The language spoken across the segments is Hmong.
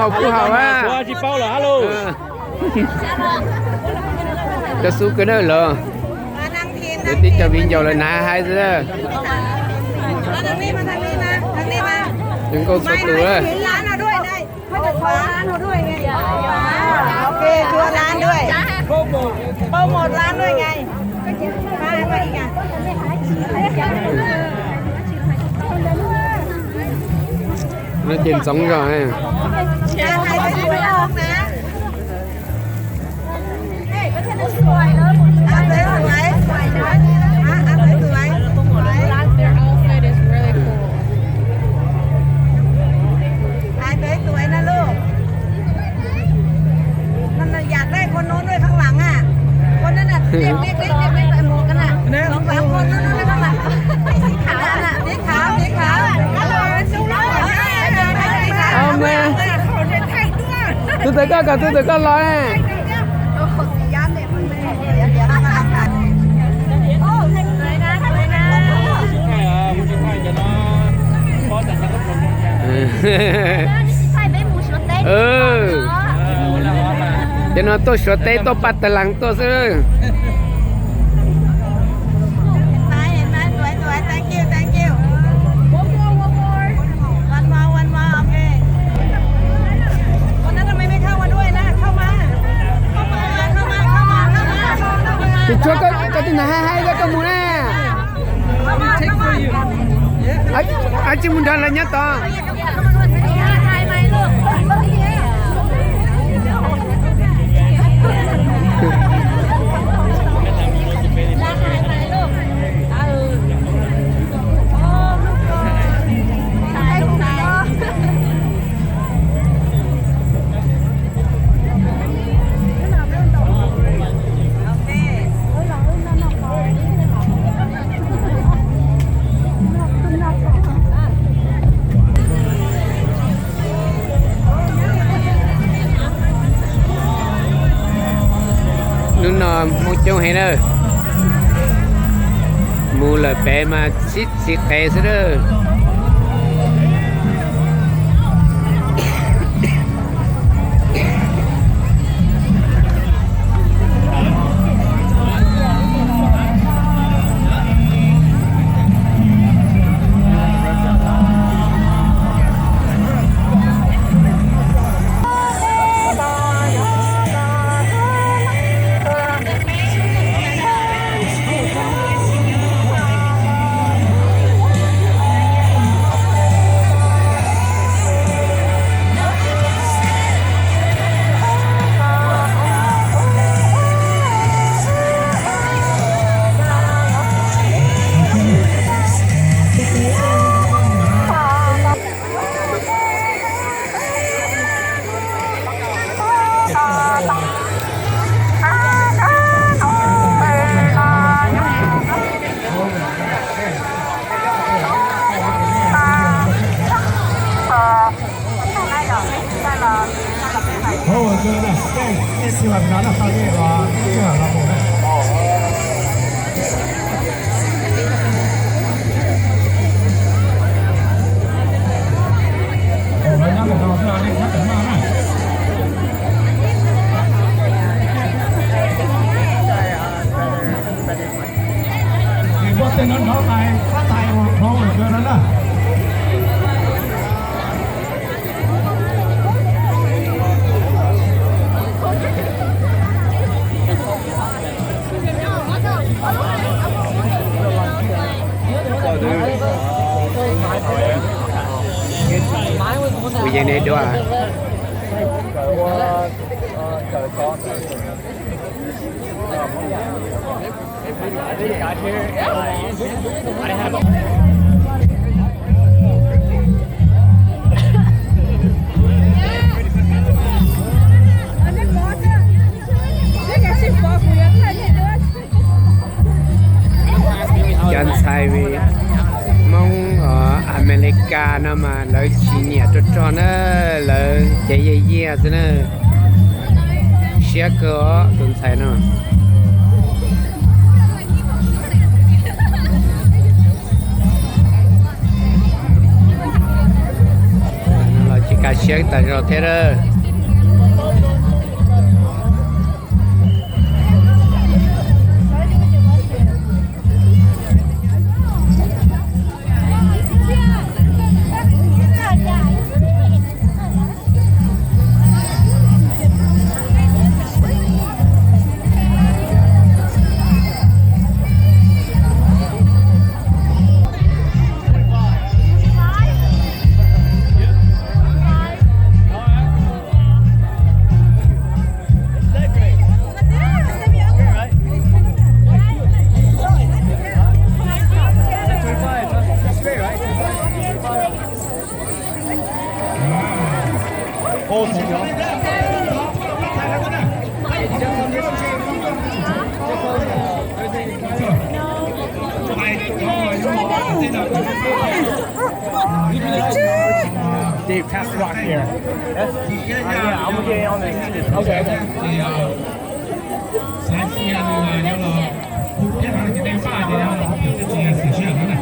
Kuj haus a. Cov xub kawg na los. Lawv tib cov viv ncaus lawv hnav haib xwb na. Zoo nkauj txhua tus na. Nói chuyện giống rồi. Hais tau ib tug na lub. Nó, nó dạt đây, con nó nuôiข้างหลังอ่ะ. Con nó là điếc, điếc, điếc, điếc, điếc, một cái nè. Sóng sóng con nó nuôiข้างหลัง. Tí khảo, tí khảo, tí khảo. Ông tôi tới con, con tôi tới con lo nè. Cov no tuaj Suav teb tuaj paj tawg lees tuaj xwb. Tus tshuav, koj tus hnav haib haib koj mus na. Ab, tsis mus nrog lawv nyob tod. Hnub no Hmoob coob heev na. Mus lawm pem mas sib txiv qev xwb na. Ua yeej ne dua. Cov ntxhais Hmoob Amelikas no mas lawv tsis nyiam rog rog na, lawv cev yiaj yiaj xwb na. Siab kawg os tus ntxhais no. Los tsis Kaj siab tas zog thiab lawm. Dave, pass the rock here. Yeah, I'm gonna get on this. Okay, okay. Xav cia nws yog los hu thiab no ces nej pab ces yog los hu thiab tsis yog xwm sij hawm no na.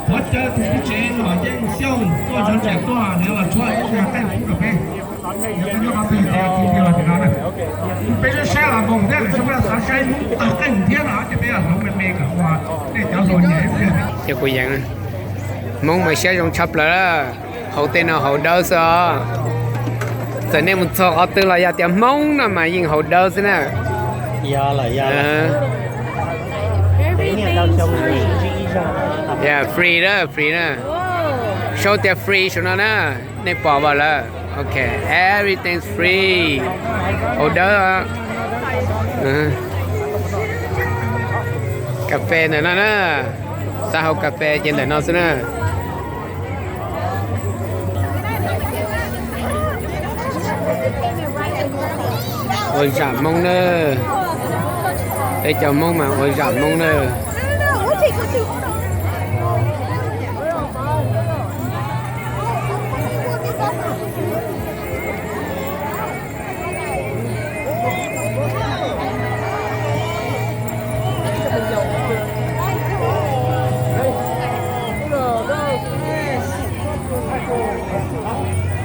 Thov caw tus tub tsev los Yeej Xyooj tuaj nrog nraim tuaj nws los tshuab ib zag qeej pub rau peb. Yog peb nyob qhov twg ces cia los tim no na. Peb saib saib los npoo thiab lawm, xyov peb xav saib Hmoob tawg qeej thiab no ces peb los hloov me me kom ua nej cov hluas nyiam. Ces kuv yees, Hmoob mas siab zoo tshaj plaws lawm. Hauv tej no haus dawb xwb os. Txawm nej mus txog qhov twg los yog tias Hmoob no mas yeej haus dawb xwb na. Yeah, free na, free na. Sau tias free saum no na. Nej pom vas lawm. Ok, everything free. Haus dawb. Kas fes ntawm no na. Xav haus kas fes ces ntawm no xwb na. Ua zam Hmoob na. Peb cov Hmoob mas ua zam Hmoob na.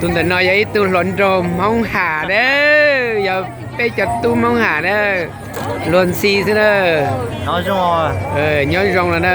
Tus ntawm no yog ib tug hluas nraug Hmoob Ham na, yog peb cov tub Hmoob Ham na, luag ntxhi xwb na. Nyob zoo los na.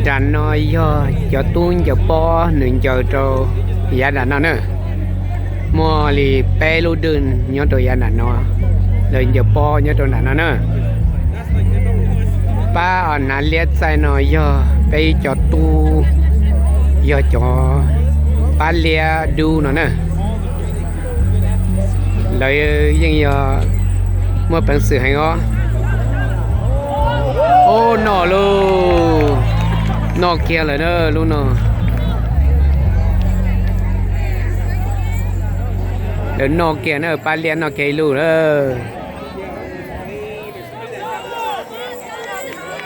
Nram no yog cov tub ncaws pob nws ncaws rau yav nram no na. Muaj li peb lub dwj nyob rau yav nram no, lawv ncaws pob nyob rau nram no na. Pab hnav liab txaij no yog peb cov tub, yog cov pab liab dub no na. Lawv yeej yog muaj peev xwm heev os. Ub, noj lauj, noj kiag lawm na lub no. Lawv noj kiag na, pab liab noj kiag ib lub lawm.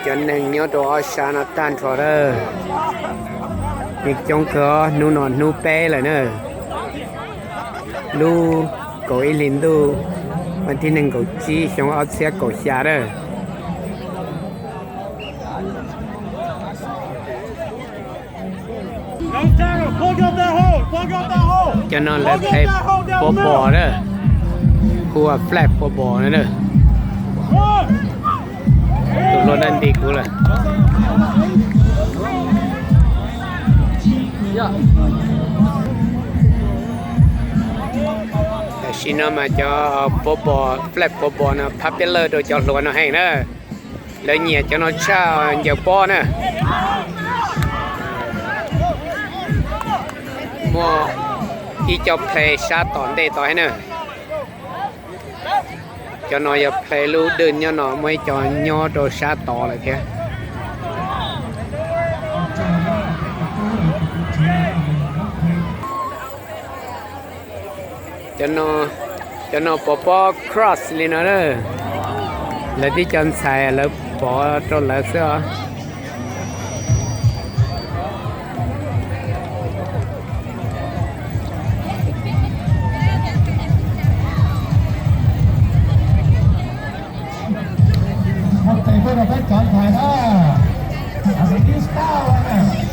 Cov neeg nyob rau ob sab no tag nrho lawm. Neeg coob kawg, hnub no hnub peb lawm na. Lub kaum ib hlis ntuj, vas thib nees nkaum tsib xyoo ob txhiab kaum xya lawm. Cov no lawv play football na, hu ua flag football na. Tus hluas no nti kuv lawm. Tam sim no mas cov football, flag football no phab peb lawj rau cov hluas no heev na. Lawv nyiam cov no tshaj ncaws pob na. Muaj ib co play sab tom ntej tod thiab na. Cov no yog play lub dwj nyob no, muaj ib co nyob rau sab tod lawm thiab. Cov no pov pob cross li no na. Lawv tib co ntxhais lawv pov rau lawv xwb os. Ua tes rau peb cov ntxhais na, tib stab na.